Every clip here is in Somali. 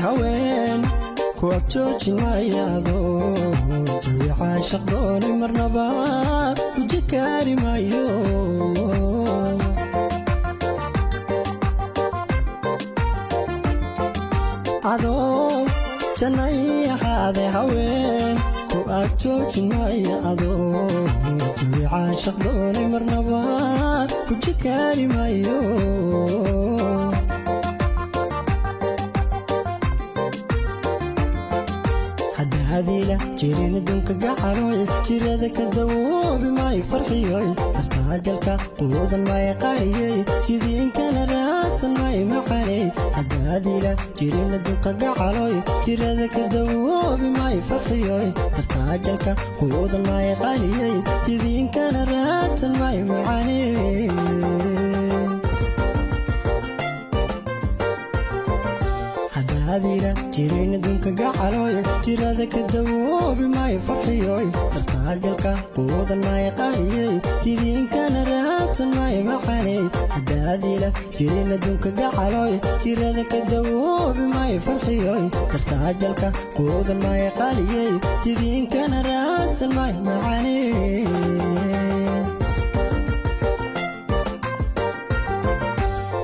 Haween ku abjoojin maayaado, jawi caashaq doonay marnaba ku jikaari maayo. Adoo jannay ahaade, haween ku abjoojin maayo, adoo jawi caashaq doonay marnaba ku jikaari maayo. Haddaadiila jirin adduunka gacaloy, jirada ka dawoobi maayo farxiyoy, artaajalka quudan maayo qariyey, jidiinkana raadsan maayo macaney. Haddaadiila jirin adduunka gacaloy, jirada ka dawoobi maayo farxiyoy, artaajalka quudan maayo qariyey, jidiinkana raadsan maayo macaney. Haddaadiila jirin adduunka gacaloy, jirada ka dawoobi maayo farxiyoy, tartaajalka quudan maayo qariyey, jidiinkana raadsan maayo macaney. Haddaadiila jirin adduunka gacaloy, jirada ka dawoobi maayo farxiyoy, tartaajalka quudan maayo qariyey, jidiinkana raadsan maayo macaney.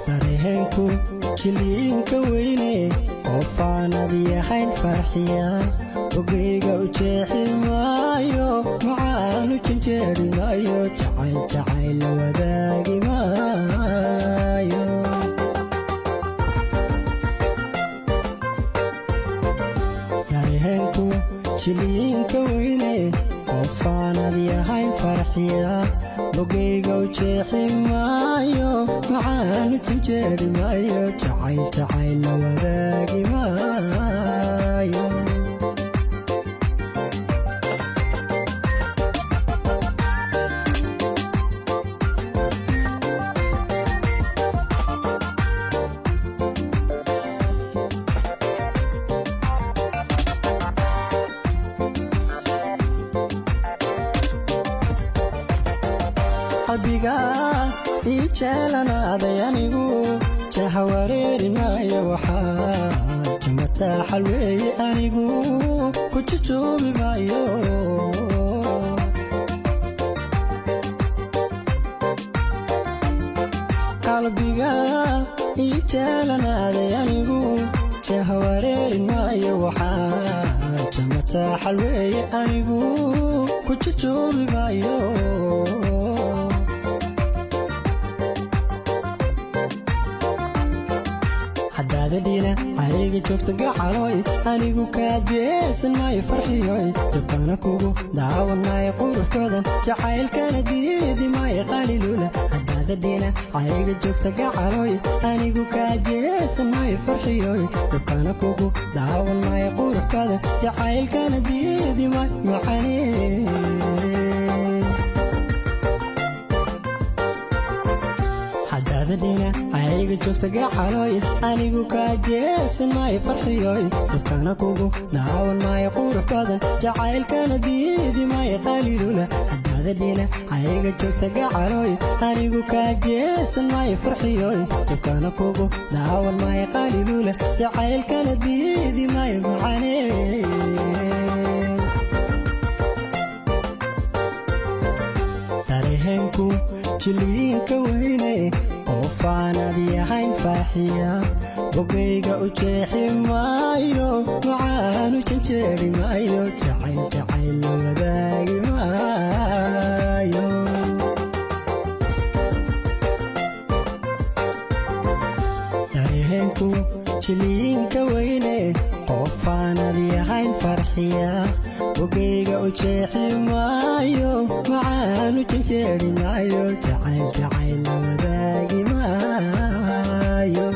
Dareenku jiliinka weyne, qofaanad yahayn farxiya, ogeyga u jeexi maayo, macaanu janjeeri maayo, jacayl jacayl la wadaagi maayo. Dareenku jiliinka weyne, qofaanad yahayn farxiya, bogayga u jeexi maayo, macaanu janjeeri maayo, jacayl jacayl la wadaagi maayo. Qalbiga ii jeelanaaday anigu jaha wareeri maayo, waxaa jamataaxal weeye anigu ku jujuubi maayo. Qalbiga ii jeelanaaday anigu jaha wareeri maayo, waxaa jamataaxal weeye anigu ku jujuubi maayo. Haddaada dhiina ayga joogta gacaloy, anigu kaa jeesan maayo farxiyoy, jabkana kugu daawan maayo qurux badan, jacaylkana diidi maayo qalilula. Haddaada dhiina ayga joogta gacaloy, anigu kaa jeesan maayo farxiyoy, jabkana kugu daawan maayo qurux badan, jacaylkana diidi maayo macaney. Haddaada dhina ayga joogta gacaloy, anigu kaa jeesan maayo farxiyoy, dabkana kugu daawan maayo qurux badan, jacaylkana diidi maayo qalilula. Haddaada dhina ayga joogta gacaloy, anigu kaa jeesan maayo farxiyoy, dabkana kugu daawan maayo qalilula, jacaylkana diidi maayo macaney. Dareenku jiliinka weyne, qofaanad yahayn farxiya, bogayga u jeexi maayo, macaanu janjeeri maayo, jacayl jacayl la wadaagi maayo. Dareenku jiliinka weyne, qofaanad yahayn farxiya, bogayga u jeexi maayo, macaanu janjeeri maayo, jacayl jacayl la wadaagi maayo.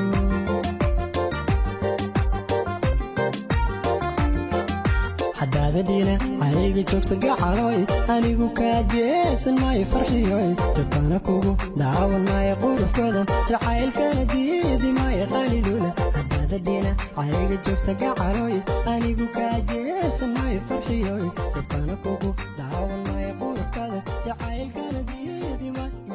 Haddaada dhina ayga joogta gacaloy, anigu kaa jeesan maayo farxiyoy, jabkana kugu daawan maayo qurux badan, jacaylkana diidi maayo qalilula. Haddaada dhina ayga joogta gacaloy, anigu kaa jeesan maayo farxiyoy, jabkana kugu daawan maayo qurux badan, jacaylkana diidi maayo.